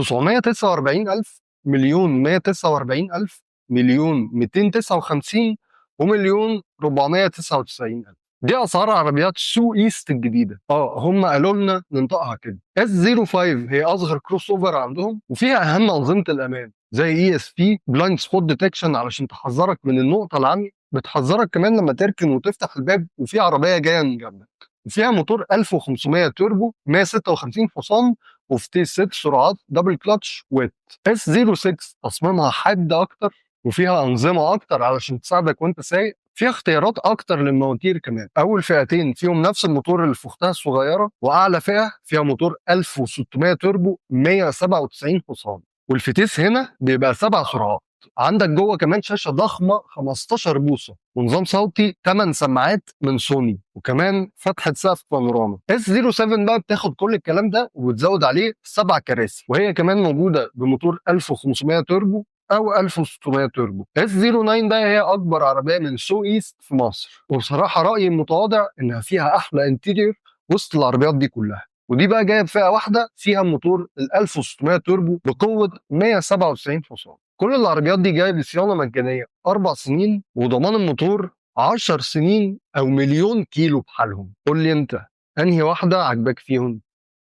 949 ألف، 1,149,000، 1,259,000، و1,499,000. دي اسعار عربيات Soueast الجديده. هم قالوا لنا ننطقها كده. S 05 هي اصغر crossover عندهم، وفيها اهم انظمة الامان زي ESP، blind spot detection علشان تحذرك من النقطة العمياء، بتحذرك كمان لما تركن وتفتح الباب وفي عربية جاية من جنبك. وفيها موتور 1500 توربو، 156 حصان، وفتيس ست سرعات، double clutch wet. S 06 تصميمها حاد اكتر وفيها انظمة اكتر علشان تساعدك وانت سايق، فيها اختيارات اكتر للمواتير كمان. اول فئتين فيهم نفس الموتور اللي في اختها الصغيره، واعلى فئة فيها موتور 1600 توربو، 197 حصان، والفتيس هنا بيبقى سبع سرعات. عندك جوه كمان شاشة ضخمة 15 بوصه، ونظام صوتي 8 سماعات من سوني، وكمان فتحه سقف بانوراما. S 07 بقى بتاخد كل الكلام ده وبتزود عليه سبع كراسي، وهي كمان موجودة بموتور 1500 توربو او 1600 توربو. S 09 بقى هي اكبر عربية من Soueast في مصر، وبصراحة رايي المتواضع انها فيها احلى interior وسط العربيات دي كلها. ودي بقى جاية بفئة واحدة فيها موتور ال 1600 توربو بقوة 197 حصان. كل العربيات دي جاية بصيانه مجانية 4 سنين، وضمان الموتور 10 سنين او 1,000,000 كيلو بحالهم. قول لي انت انهي واحدة عجبك فيهم؟